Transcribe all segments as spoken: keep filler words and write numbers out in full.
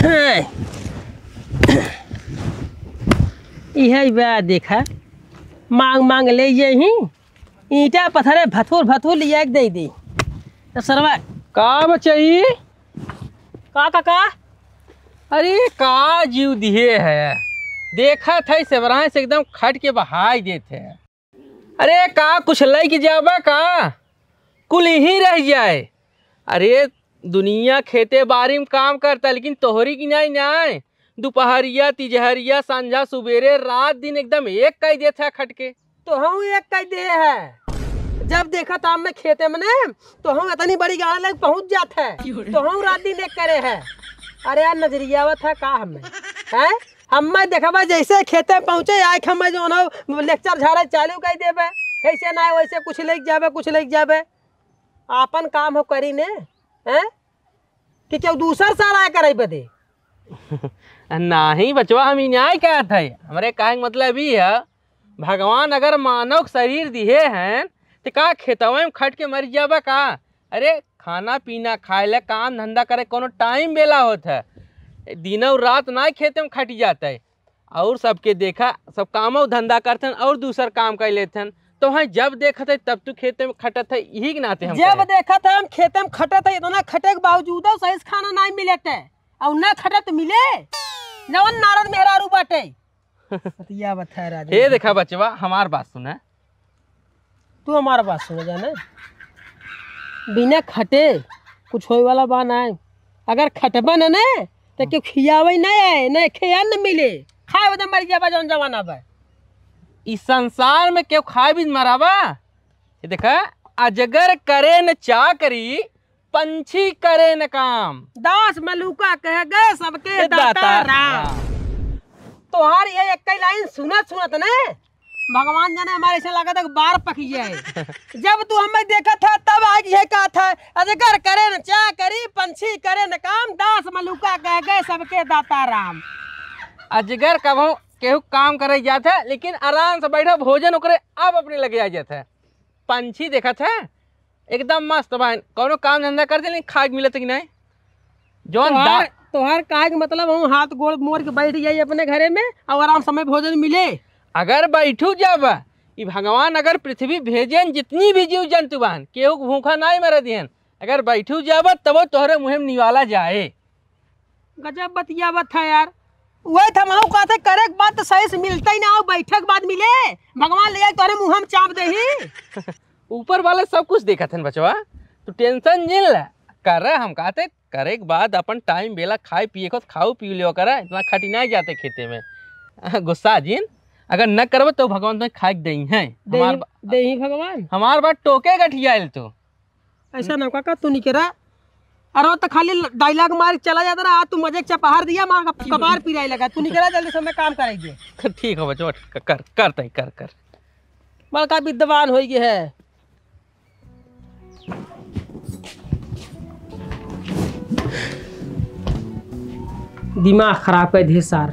ए, इहे बा, देखा, मांग मांग ले यही ईंटा पत्थरे भथुर भथुर लिया के दे दे। तो सरवा का बचई? का काका? अरे का जीव दिहे है, देखत है सेवराए से एकदम खट के बहाई देत है। अरे का कुछ लइके जाबा का? कुल यहीं रह जाए। अरे दुनिया खेते बारी में काम करता, लेकिन तोहरी की नाई नाई। दुपहरिया, तिजहरिया, संझा, सुबेरे, रात दिन एकदम एक कई देत है खट के। तोहू एक कई दे है। जब देखत हम खेते में ने, तोहू इतनी बड़ी गाड़ी लेके पहुंच जात है। तोहू रात दिन एक करे है। अरे यार, नजरिया आवत है का हमें? हैं? हमें देखबा जैसे खेते में पहुंचे, आए हमें जो है lecture झाड़े चालू कर देबे, ऐसे ना वैसे कुछ लेके जाबे, कुछ लेके जाबे। आपन काम हो करी ने, हैं? कि केहू दूसर साल आए करे बदे? नाही बचवा, हम ई नाई कहत है। हमरे कहे के मतलब ई है, भगवान अगर मानव के शरीर दिहे हैं, तो का खेतवे में खट के मर जाबा का? अरे खाना पीना खाए ला, काम धंधा करे कोनो टाइम बेला होत है। दिनों रात ना खेते में खट जात है। और सबके देखा, सब कामो धंधा करथन और दूसर काम कर लेथन। तो हैं जब देखत है तब तू खेते में खटत है, यही के नाते हम जब कहे। देखत है हम खेते में खटत है, इतना खटे के बावजूदो सही से खाना नहीं मिलत है, और ना खटत मिले, जवन नारद मेहरारू बाटे। बतिया बता राजा। हे देखा बचवा, हमार बात सुना। तू हमार बात सुन जाने, बिना खटे कुछ होए वाला बा ना। अगर खटबा न ने, तो केहू खियावे ना आए, ना खे अन्न मिले, खाए बदे मर जाबा जौन जमाना बा। इस संसार में केहू खाए बिन मराबा। ये देखा, अजगर करे न चाकरी, पंछी करे न काम। दास मलूका कह गए सबके ये दाता दाता राम। राम। तोहार ये एक लाइन सुनत सुनत ने भगवान जाने हमारे ऐसे लागत है कि बार पक जाए। जब तू हमें देखत है तब आज ये कहत है, अजगर करे न चाकरी, पंछी करे न काम, दास मलूका कह गए सबके दाता राम। अजगर कबहू केहू काम करे जात है, लेकिन आराम से बैठो, भोजन ओकरे आप अपने लगे आ जात है। पंछी देखत है, एकदम मस्त बा, कौनो काम धंधा करते नहीं, खाए के मिलत कि नहीं? जौन तोहार, दा- तोहार काहे के मतलब हम हाथ गोड़ मोड़ के बैठ जाई अपने घरे में और आराम समय भोजन मिले। अगर बैठू जब, ई भगवान अगर पृथ्वी भेजन, जितनी भी जीव जंतु बान, केहू के भूखा नाई मरे दिहन, अगर बैठू जब तबो तोहरे मुँहे में निवाला जाए। गजब बतियावत है यार। वही तो हमहू कहते करे के बाद तो सही से मिलते ही ना हो, बैठे के बाद मिले, भगवान ले जाए तोहरे मुँह में चाप देही। ऊपर वाले सब कुछ देखत हन बचवा, तू tension जिन ले। करे हम कहते करे के बाद अपन टाइम बेला खाए पिए को खाऊ पी लियो करे, इतना खटिनाई जाते खेते में। गुस्सा जिन, अगर न करबो तो भगवान तुम्हें खाए के देई हैं। देही, हमार बा-, देही भगवान। हमार बात टोके गठियाइल तू। ऐसा ना काका, तू निकरा। अरे वो तो खाली dialogue मार के चला जाता रहा, तू मजे के चपहार दिया, मार का कपार पिराए लगा। तू निकरा जल्दी से, मैं काम कराई दे। ठीक है बचवा, कर, कर तई, कर, कर। बड़का विद्वान होई गए है। दिमाग खराब कर दे सार।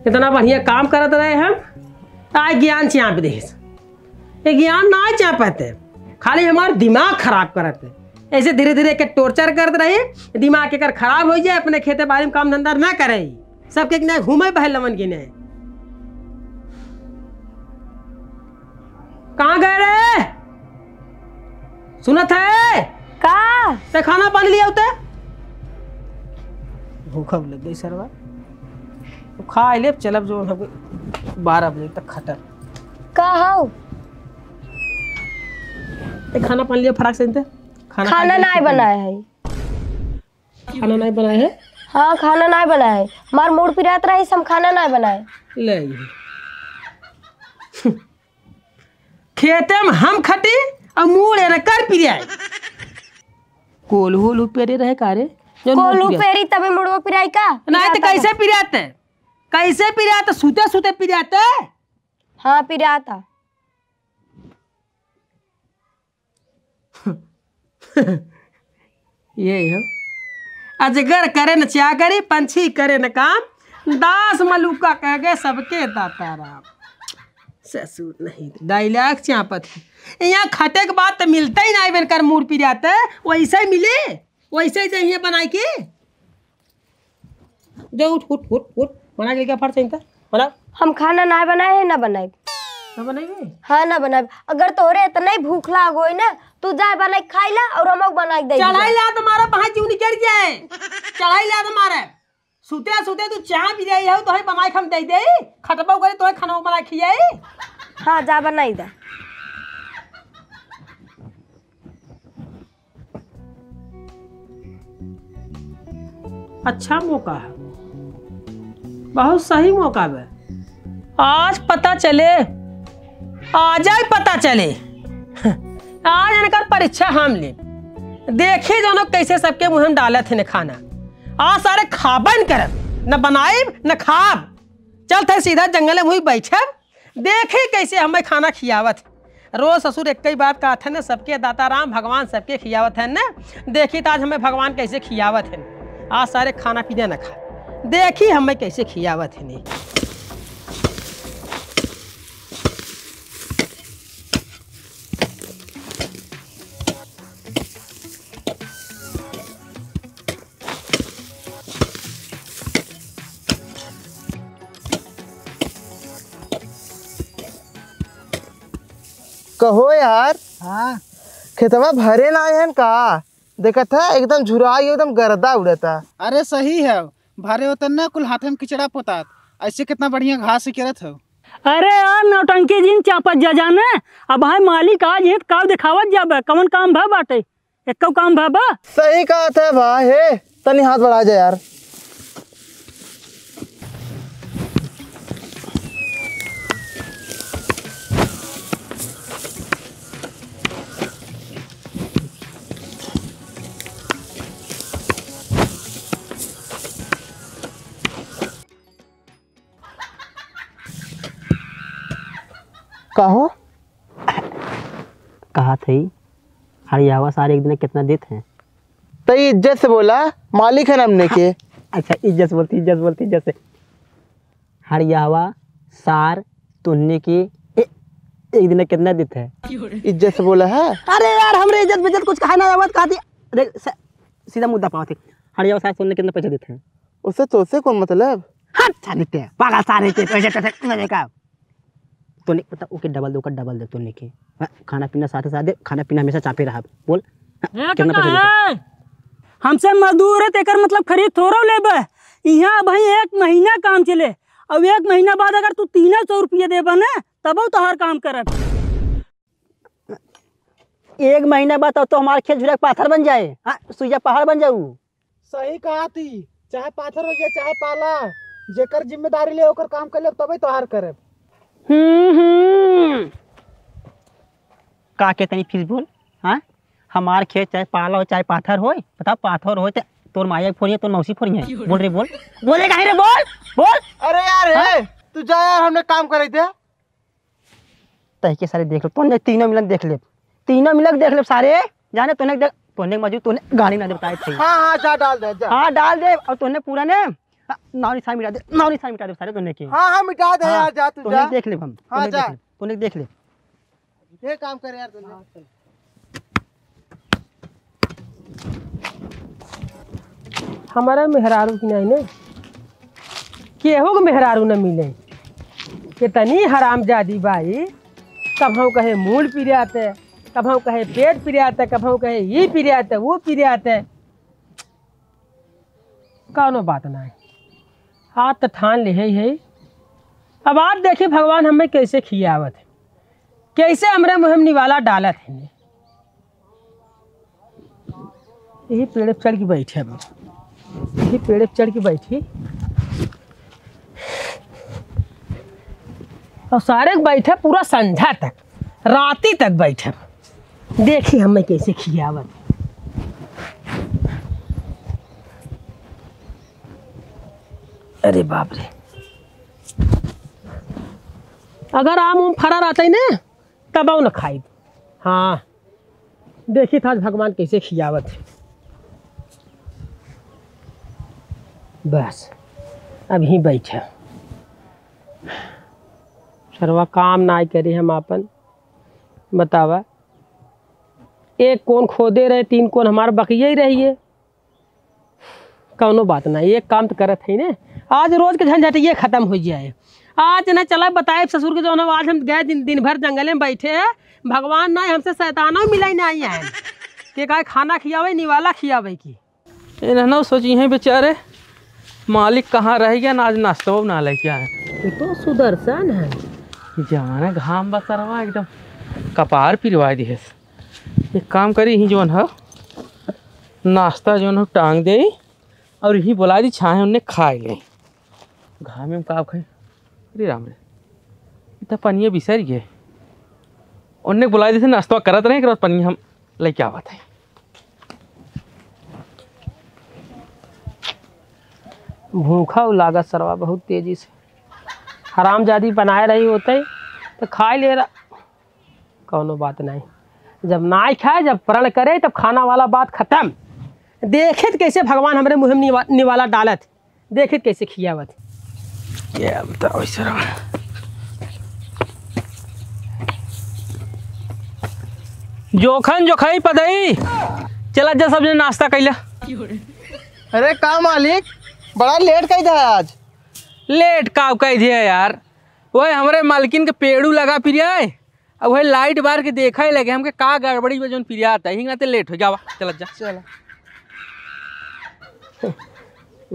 इतना बढ़िया काम करत रहे हम, आए ज्ञान चाप दे। ये ज्ञान ना चापत है, खाली हमार दिमाग खराब करत है। ऐसे धीरे धीरे के torture करत रही, दिमाग एकर खराब हो जाए, अपने खेते बाड़ी में काम धंधा ना करे, सबके किने घूमे बहलवन किने। कहाँ गए रे? सुनत है? का? ते खाना पानी लिया होते? भूख अब लग गई सरवा। तो खा ले, चलब जो हम बारह बजे तक खत्म। का हौ? ए, खाना पानी लिया फटाक से इनते। खाना खाना खाइए, नाय बनाए है। खाना नाय बनाए है? हाँ, खाना नाय बनाए है। हमार मूड़ पिरात रही, हम खाना नाय बनाए। ले। खेते में हम खटी और मूड़ एनकर पिराए। कोल्हू उल्हू पेरे रहे का रे? जौन कोल्हू मूड़ पिराए। पेरी तबे मुड़वा पिराई का? नाय तो पिराता कैसे है। पिराते? कैसे पिराते? सूते सूते पिराते? हाँ, पिराता। यही हो। अजगर करे न चाकरी, पंछी करे न काम, दास मलूका कह गए सबके दाता राम। ससुर नहीं, dialogue चापत है। यहाँ खटे के बाद तो मिलता ही नहीं, बनकर मूड़ पिराते, वैसे ही मिले, वैसे ही जइहे बनाई के। जा उठ, उठ, उठ, उठ, बना के लेके आ फट से इनका, बना। हम खाना ना बनाए हैं, ना बनाए। ना बनाए? हाँ, ना बनाए। अगर तोहरे इतना ही भूख लाग होई ना, तू जाए बनाए खाई ला और हमको बनाए के दे चढ़ाई दिया। ला तुम्हारा पहाड़ चूनी चढ़ जाए। चढ़ाई ला तुम्हारे। सुते सुते तू चाय पी जाई हो, तोहे बनाए के हम दे दे। खटबो करे तोहे खाना बना खियाई। हाँ, जा बनाई दा। अच्छा मौका है, बहुत सही मौका बा। आज पता चले, आज ही पता चले। आज इनकर परीक्षा हम ले। देखी दोनों कैसे सबके मुँह में डालत हैं खाना। आज सारे खाबन करब, न बनाइब न खाब। चलत है सीधा जंगल में हुई बैठब, देखी कैसे हमें खाना खियावत है। रोज ससुर एक ही बात कहत है न, सबके दाता राम भगवान सबके खियावत है न। देखी तो आज हमें भगवान कैसे खियावत है। आज सारे खाना पीना न खा, देखी हमें कैसे खियावत है नी। कहो यार। हाँ। खेतवा भरे ना आए हैं का? देखत है एकदम झुराई, एकदम गर्दा उड़ता। अरे सही है, भरे होतन ना कुल हाथे में किचड़ा पोतात, ऐसे कितना बढ़िया घास ही करत हो। अरे यार नौटंकी जिन चापत जा जाने। अब भाई मालिक आज है तो काव दिखावत जाबे, कवन काम भा बाटे? एक्को काम भा बा? सही कहत है भाई, हे तनी हाथ बढ़ा जा यार। कहो। कहा थई, हरियावा सार एक दिन कितना देत हैं? तो इज्जत से बोला, मालिक है ना हमने के। अच्छा, इज्जत से बोलती, इज्जत से बोलती, इज्जत से। हरियावा सार तुन्ने के ए-, एक दिन कितना देत है? इज्जत से बोला है। अरे यार, हमरे इज्जत बेइज्जत कुछ कहा ना आवत, कहा थी। देख, स-, सीधा मुद्दा पावत है। हरियावा सार तुन्ने कितना पैसा देत हैं? उससे तो से कौन मतलब? हट साले के, पागल सारे के, पैसे, पैसे, मैंने कहा। तोने बता, ओके डबल दे, ओकर डबल दे तोने के। हाँ, खाना पीना साथे साथ दे, खाना पीना हमेशा चापे रहा। बोल, हाँ, ए, कितना काका पैसा देता? है? हमसे मजदूर है, तेकर मतलब खरीद थोड़ा लेबे। यहाँ भाई एक महीना काम चले, अब एक महीना बाद अगर तू तीन सौ रुपया देबे ना, तब तोहार काम करब। एक महीना बाद तो हमार खेत झुरा के पाथर बन जाए, हाँ, सुइया पहाड़ बन जाऊ। सही कहा थी, चाहे पाथर हो जाए, चाहे पाला, जेकर जिम्मेदारी ले, ओकर काम कर ले, तबे तोहार करे। हम्म, हम्म। का के तनी फिर बोल, हाँ? हमार खेत चाहे पाला हो, चाहे पाथर होय, बता, पाथर होय ते तोर माया फोड़िए, तोर मौसी फोड़िए। बोल रे, बोल। बोले काहे रे, बोल, बोल। अरे यार, हाँ? हे, तू जा यार, हमने काम करे दे। तहिके सारे देख लो, तोने तीनों मिलन देख ले, तीनों मिलन देख ले सारे, जाने तोने देख, तोने मजू, तोने गाड़ी ना दे बताए थे। हाँ, हाँ, जा डाल दे, जा। हाँ, डाल दे, और तोने पूरा ने, हाँ, नाव निशान मिटा दे, नाव निशान मिटा दे सारे तोने के। हाँ, हाँ, मिटा दे हाँ, यार, जा तू तोने जा। देख ले हम, हाँ, तोने जा। देख ले, तोने देख ले। ये काम कर यार तोने। हमारा मेहरारू की नहीं ने, केहू के मेहरारू न मिले। कितनी हरामजादी बाई, कभौ कहे मूड़ पिरात, कभौ कहे पेट पिरात, कभौ कहे ई पिरात, वो पिरात। कौनो बात ना है, आज तो ठान ले है। अब आज देखी भगवान हमें कैसे खियावत है, कैसे हमरे मुँह में निवाला डालत है। यही पेड़ पे चढ़ के बैठे अब, यही पेड़ पे चढ़ के बैठी और सारे बैठे पूरा संझा तक, राती तक बैठे। देखी हमें कैसे खियावत। अरे बाप रे, अगर आम उम फरा रहते ना तब न खाई। हाँ, देखी था आज भगवान कैसे खियावत है। बस अब ही बैठा, सरवा काम ना करे हम आपन। बतावा, एक कोन खोदे रहे, तीन कोन हमार बकिया ही रहिए। कौनो बात ना, एक काम तो करत है ने, आज रोज के झंझटिये खतम होइ जाए। आज ना चला बताए ससुर के, जौन आज हम गए दिन, दिन भर जंगले में बैठे हैं, भगवान ना हमसे शैतानो मिलाई ना आई है कि काहे खाना खियावे, निवाला खियावे की। ए नहनो सोची हैं बेचारे, मालिक कहाँ रह गया ना, आज नाश्तो ना लेके आए। ये तो सुदर्शन है। जाने घाम बसरवा एकदम कपार पिरवा दिहे। एक काम करी, ही जौन है नाश्ता जौन है टांग दे और यही बोला दी छाहे उन्ने खाए ले। घामे में का खाए? अरे राम रे, इ त पनिया बिसर गए। उन्ने बोला दी से नाश्ता करत रहे, एक रोज पनिया हम लेके आवत है। भूखा उ लागत सरवा बहुत तेजी से। हरामजादी बनाए रही होते तो खाए ले रहा। कौनो बात नहीं, जब नाई खाए, जब प्रण करे, तब खाना वाला बात खत्म। देखित कैसे भगवान हमरे मुँह में निवा-, निवाला डालत, देखित कैसे खियावत। क्या बताओ सर, जोखन जोखाई पदई, चला जा सब जने नाश्ता कैला। अरे का मालिक, बड़ा लेट कई दिया आज। लेट का कई दिया यार, वह हमरे मालकिन के पेड़ू लगा पिरिया है, अब वह लाइट बार के देखा ही लगे हमके का गड़बड़ी बा जौन पिरिया आता है, हिंगा ते लेट हो जावा, चलत जा। चला।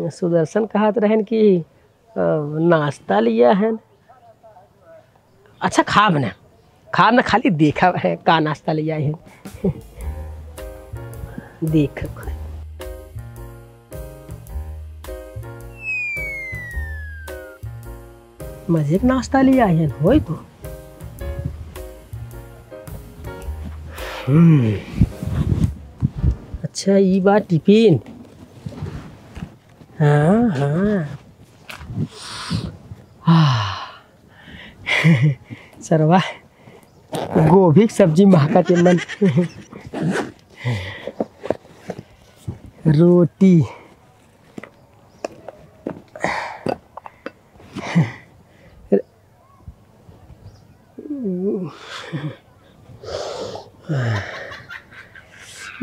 सुदर्शन कहत रहन कि, अ, नाश्ता लिया है। अच्छा खाब ना, खाब ना, खाली देखा है का नाश्ता लिया है। देख मजे के नाश्ता लिया है, होई तो। हम्म। अच्छा, ई बा टिफिन। हाँ, हाँ। आह। सरवा, गोभी के सब्जी महका के मन। रोटी।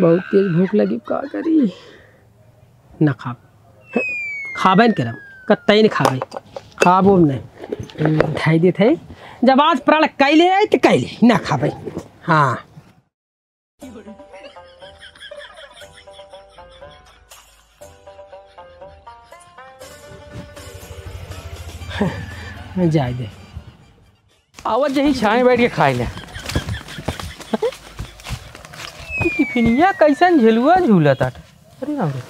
बहुत तेज भूख लगी, का करी? ना खाब, खाबे न करब, कतई न खाबे, खाबो न। धई देत है, जब आज प्रण कैले है तो कैले, ना खाबे। हाँ। जाए दे। आवत जही छाए बैठ के खाए ले। ई टिफिनिया कैसन झुलुआ झूलत आटे। अरे राम रे।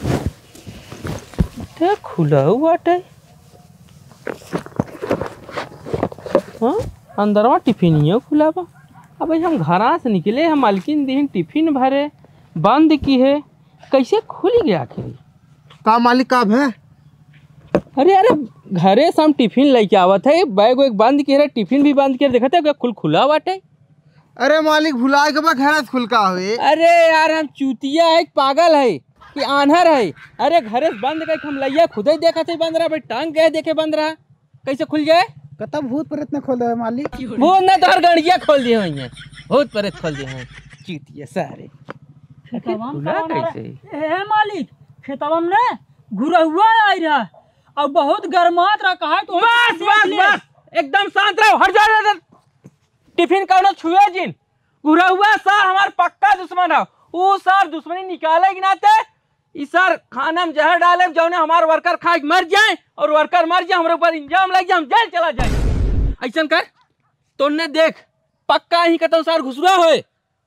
ते खुला हुआ आटे। हाँ, अंदरवा टिफिनियो खुला बा। अब हम घरा से निकले, हम मालकिन दिहिन टिफिन भरे, बंद किहे, कैसे खुल गया आखिर? का मालिक, का भे? अरे, अरे, घरे से हम टिफिन लेके आवत है, बैग वैग बंद किहे रहे, टिफिन भी बंद किहे, देखत है, खुल खुला बाटे। अरे मालिक, भुलाए के बा, घरे से खुल का होए? अरे यार, हम चूतिया है, पागल है कि आन्हर है? अरे, घरे से बंद करके हम लइया खुदे देखत है, बंद रहा भाई, टांग गए देखे बंद रहा। कैसे खुल जाए? कतब भूत प्रेत ने खोल दे मालिक। भूत ने तोहर गड़िया खोल दिए होइए, भूत प्रेत खोल दिए हैं। चूतिया सारे। खेतवा में खुला कौन आ रहा? कैसे? ए मालिक, खेतवा में ने घुरहुआ आई रहा और बहुत गरमात रहा, कहा तो बस, बस, बस, एकदम शांत रहो, हट जा, जा, जा। टिफिन कौनो छुए जिन। घुरहुआ सार हमार पक्का दुश्मन है। ऊ सार दुश्मनी निकाले के नाते ई सार खाना में जहर डाले, जौने हमार वर्कर खाए के मर जाए और वर्कर मर जाए, हमरे ऊपर इल्जाम लग जाए, हम जेल चला जाए। ऐसन कर, तोन्ने देख, पक्का ही कतौ सार घुसुरा होए,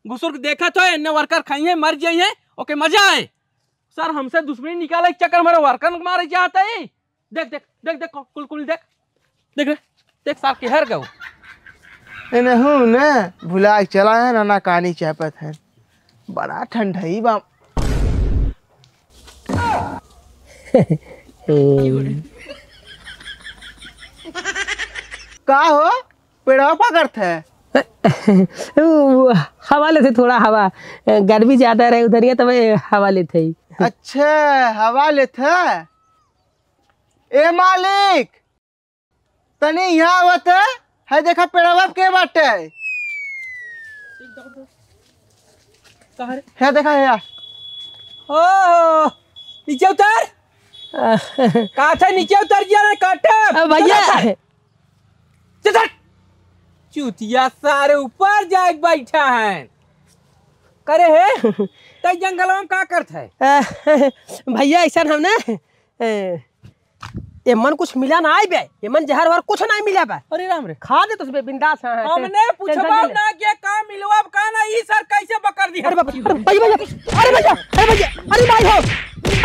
घुसुर के देखत होए, एन्ने वर्कर खाइए, मर जाइए, ओके मजा आए। सार हमसे दुश्मनी निकाले के चक्कर में हमारे वर्कर मारे चाहते हैं। देख, देख, देख, देख, कुल, कुल देख। देख रे, देख सार के हर गऊ। एनहू ने भुला के चला है, नाना कानी चापत है। बड़ा ठंडई बा। का हो? पेड़वा पकड़त है? वो हवा लेते, थोड़ा हवा, गर्मी ज्यादा रहे उधरिया, तब हवा लेते ही। अच्छा, हवा लेत है। ए मालिक, तनी यहाँ आवत है, है देखा पेड़वा के बाटे। कहाँ रे? है देखा है यार। ओहो, नीचे उतर। काथे नीचे उतर जिया रे, काटे। अ, भैया। चल, चल। चुतिया सारे ऊपर जाके बैठा है। करे है, तै जंगलवा में का करत है? अ, भैया, ऐसा हम ना, अ, एमन कुछ मिला ना आइ बे, एमन जहर वहर कुछ नाहीं मिला बा। अरे राम रे। खा दे तुझे बिंदास, हाँ, हाँ, हमने tension पूछबा नहीं ले। ना कि का मिलवा का ना, ई सर कैसे पकड़ दिया? अरे बाप, अरे भैया, भैया, अरे भैया, अरे भैया, अरे भाई हो,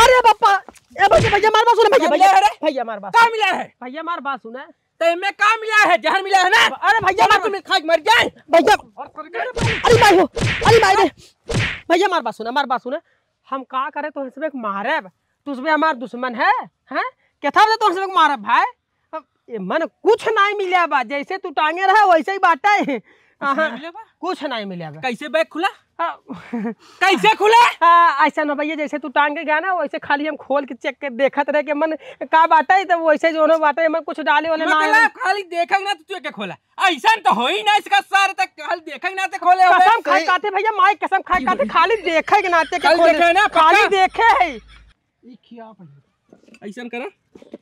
अरे बापा, ए भैया, भैया मार बात सुना, भैया, क्या भैया, मिला है रे? भैया मार बात का सुना। मिला है? भैया मार बात सुना। तो इनमें का मिला है? जहर मिला है ना? अरे भैया चलो मार तुम खा के मर जाए। भैया, अरे भाई हो, अरे भाई रे, भैया मार बात सुना, मार बात सुना। हम का करे तो हंसबे के मारब, तू हंसबे हमार दुश्मन है, हैं? क्या था तो हंसबे के मारब भाई? अब ये मन कुछ नाहीं मिला बा, जैसे तू टांगे रहा वैसे ही बाटे। कुछ अहाँ, नाहीं मिला बा? कुछ नाहीं मिला बा। कैसे बैग खुला? हाँ। कैसे खुला? हाँ, ऐसा ना भैया, जैसे तू टांगे गया ना वैसे खाली हम खोल के check कर देखत रहे कि मन का बाटे, तो वैसे जो ना बाटे, मन कुछ डाले वाले ना मतलब है। खाली देखेंगे ना तो तू के खोला? ऐसा तो हो ही ना, इसका सारे तक खाली देखेंगे ना तो खोले होबे। कसम खाए सही। काटे भैया, माई कसम खाए काटे, खाली देखे के नाते के खाली खोले। देखे ना, पक्का? खाली देखे है। ई खिया भैया। ऐसन करा,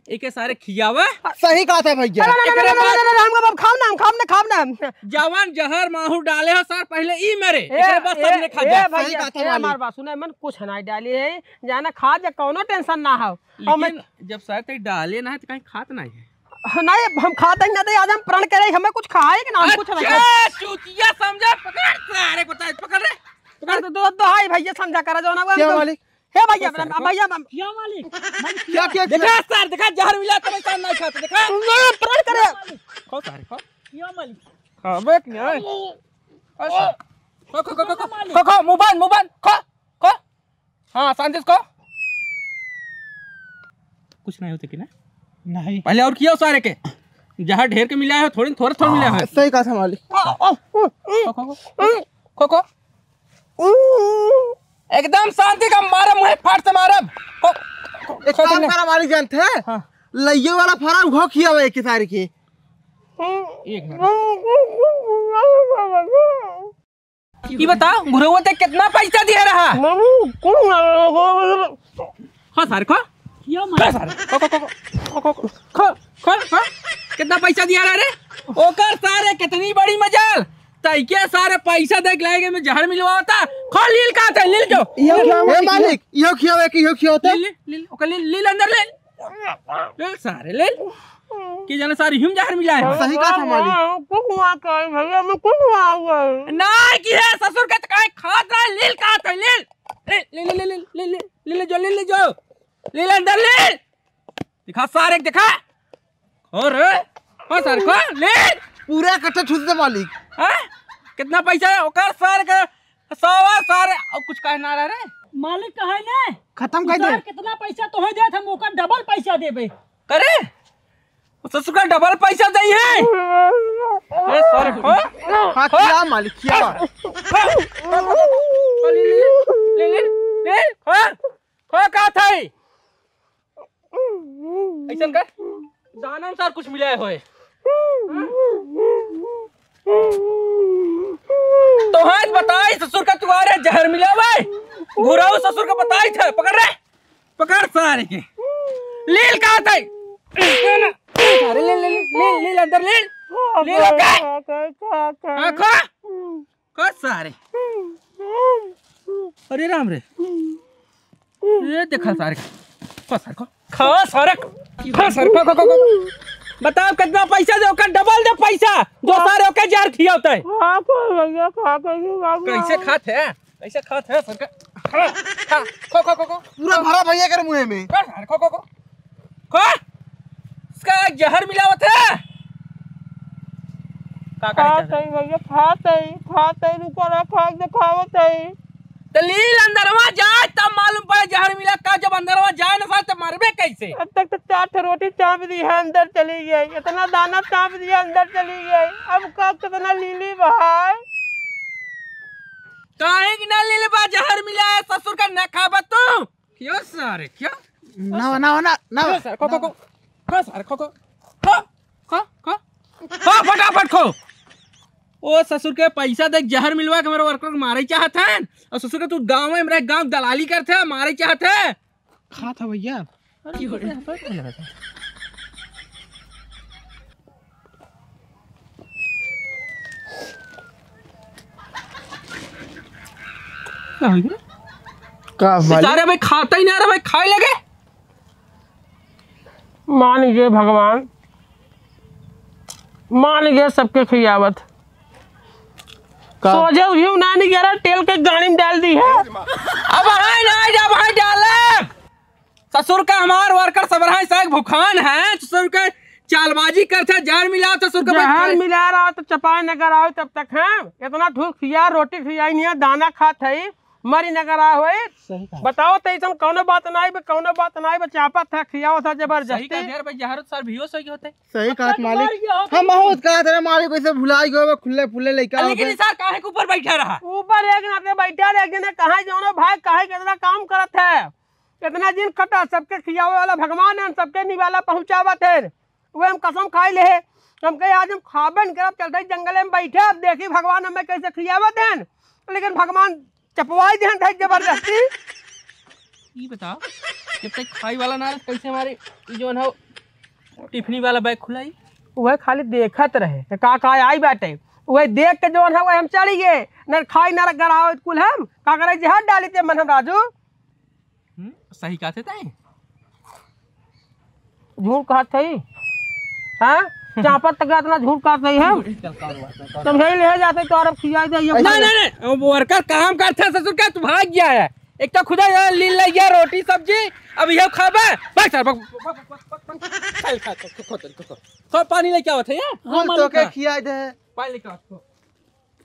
एके सारे खियावा। सही कहत है भैया। ना, ना, ना, एकरे ना, ना, बाद ना, ना, ना, हम अब खाब ना, हम खाब ना, खाब ना। जवान जहर माहूर डाले हो सर, पहले ई मरे, ए, एकरे बाद ए, सबने खा ए, जा। भैया, सही कहत है ए, मालिक। हमार बात सुने, मन कुछ नहीं डाली है, जाना खा जा, कौनो tension ना हो। और मैं लेकिन जब सर ते डाले ना है तो कहीं खात नहीं है। नहीं, हम खाते ही ना थे, आज हम प्रण करे, हमें कुछ खाए कि ना, हम कुछ नहीं अच्छा, खाए। चूतिया समझा, पकड़ सारे को, पकड़ रे, पकड़। दो, दो, दो, हाय भैया, समझा करा जो ना, क्या एकदम मालिक? हे भैया, क्या सारे को? भैया, क्या, क्या, क्या? देखा सर, देखा जहर मिला तो मैं सर नहीं खाता, देखा। नहीं, प्रण करे। खो सारे, खो। क्या मालिक? हाँ, बैठ नहीं आए। अच्छा। खो, खो, खो, खो, खो, खो, मुंह बंद, मुंह बंद, खो, खो। हाँ, शांति से खो। कुछ नहीं होते कि ना? नहीं। पहले और किया सारे के। जहर ढेर के मिला है, थोड़ी, थोड़ा, थोड़ा मिला है। सही कहा था मालिक। खो, खो, खो। खो, खो। एकदम शांति का मारब, मुँहे फाट से मारब। हो, एक काम करा मालिक जानत है? हाँ। लइये वाला फरा उहो खियावे एक सारे के। एक मिनट। ई बताओ, घुरौआ ते कितना पैसा दिया रहा? हाँ, सारे को। खा सारे, खा, खा, खा, खा। कितना पैसा दिया रहा रे? ओकर सारे कितनी बड़ी मजाल। तइके सारे पैसा देख लाएगे में जहर मिलवाता। खा लील का था, लील जो। इहो खियावा ए मालिक, इहो खियावा कि इहो खियावा लील, लील, लील, ओकर लील, लील अंदर लील। लील सारे, लील। कि जाने सारे ह्यूम जहर मिला है। सही कहा था मालिक। कुछ हुआ कर भैया, मैं कुछ हुआ हुआ। ना कि है ससुर के तो काहे खात रहा, लील का था, लील। लील, लील, लील, लील, लील, लील जो, लील जो। लील अंदर लील। दिखा सारे के दिखा। और हाँ सारे को लील। पूरा इकट्ठा ठूस दे मालिक। हाँ? कितना पैसा है? ओकर सारे का सवा सारे और कुछ कहना रहा रे। मालिक कहे ने? खत्म कर दे। सर कितना पैसा तोहे देत हम ओकर double पैसा देबे। करे? ससुर का double पैसा दे है। ए, सर, हो? हाँ, खिया मालिक, खिया। हो, ले, ले, ले, ले, ले, हो, हो, का था ई? ऐसन का? दाना अनुसार कुछ मिला है होए। तो आज बताई ससुर का तुम्हारे जहर मिला भाई। घुराऊ ससुर का बताई था, पकड़ रे। पकड़ सारे के। लील कहाँ थे? अरे लील, लील, लील, लील, लील अंदर लील। लील ओके। हाँ, खा। खा सारे। अरे राम रे। ये देखा सारे। खा सारे, खा। खा सारे। खा सारे, खा, खा, खा, खा। बताओ कितना पैसा दे, ओकर double दे पैसा। जो सारे ओके जहर खियावत है। खा, खा भैया, खा, खा, खा, खा। कैसे खात है? कैसे खात है सरकार? खा, खा, खो, खो, खो, खो। पूरा भरा भैया कर मुंह में। खा, खा, खो, खो, खो। खा। इसका एक जहर मिलावत है। का करे खात है भैया, खात है, खात है, रुको ना, खा के दिखावत है। तो लील अंदरवा जाए तब मालूम पड़े जहर मिला का, जब अंदरवा जाए ना साथ तो मरबे कैसे? अब तक तो चार ठो रोटी चाप दी है, अंदर चली गई, इतना दाना चाप दिया, अंदर चली गई। अब का कितना लीली भाई? काहे कि ना लीली बा, जहर मिला है ससुर का, ना खाबा तू। क्यों सारे, क्यों? ना, ना, ना, ना। क्यों सारे, खो, खो, खो। खो सारे, खो, खो। खो, खो, खो। खो, फटाफट खो। ओ ससुर के पैसा देख जहर मिलवा के मेरे worker को मारे चाहत हैं। और ससुर के तू गाँव में मेरे गाँव दलाली करते हैं, मारे चाहते हैं। खात है भैया। अरे, की हो रे? का हो गया? का मालिक? सारे भाई खाता ही ना रहा भाई, खाए लगे। मान गए भगवान, मान गए सबके खियावत। का? सोझे उही ना निकरा, तेल के गाड़ी में डाल दी है। अब हाय ना जा भाई डाले। ससुर का हमार वर्कर सब रहा है, साग भुखान है, ससुर के चालबाजी करते, जहर मिला ससुर के जहर बैठ मिला रहा तो चपाए न कराओ तब तक है। इतना ठूस खिया, रोटी खियाई नहीं है, दाना खात है, मरी न करा होई। सही कहा। बताओ तो ऐसन कौनो बात नाई बे, कौनो बात नाई बे, चापत है, खियाओ था जबरदस्ती। सही कहा यार भाई, जहर सर भी हो सही होते। सही कहा मालिक। हम बहुत कहा थे मालिक, कैसे भुलाई गए बे, खुले फुले लइका लेकिन होते। सर काहे के ऊपर बैठा रहा? ऊपर एक नाते बैठा रहे, एक जने कहा जौनो भाई, कहे कितना काम करत है। इतना दिन खटा, सबके खियावे वाला भगवान है, सबके निवाला पहुँचावत है। वह हम कसम खाई ले, हम कहे आज हम खाबे न करब, चलते ही जंगले में बैठे, अब देखी भगवान हमें कैसे खियावत हैं। लेकिन भगवान चपवाई देहन था जबरदस्ती। ई बताओ, जब तक खाई वाला ना रहे, कैसे हमारे ई जौन हो टिफिनी वाला बैग खुलाई? वह खाली देखत रहे, तो का का आई बाटे, वह देख के जौन है वह हम चढ़ी गए, न खाई न गरावत कुल हम, का करे जहर डाली ते मन हम राजू। हम्म, सही कहते ताई। झूठ कहत हई, हाँ? चापत तक इतना झूठ कहत हई हम। चल, कौन बात नहीं, कौन समझाई ले जाते तो अरब खियाई दे, ये नहीं, नहीं, नहीं, वो वर्कर काम करते हैं, ससुर का तू भाग गया है। एक तो खुदा ये लील ले गया रोटी सब्जी, अब ये खाबे। भाग सर, भाग, भाग, भाग, भाग, भाग, भाग। चल, खा, खा, खा, खा, खा, खा। खा, पानी लेके आवत है ये। हाँ, बोल, मालिक तो के का? खियाई दे। पानी लेके आवत, खा।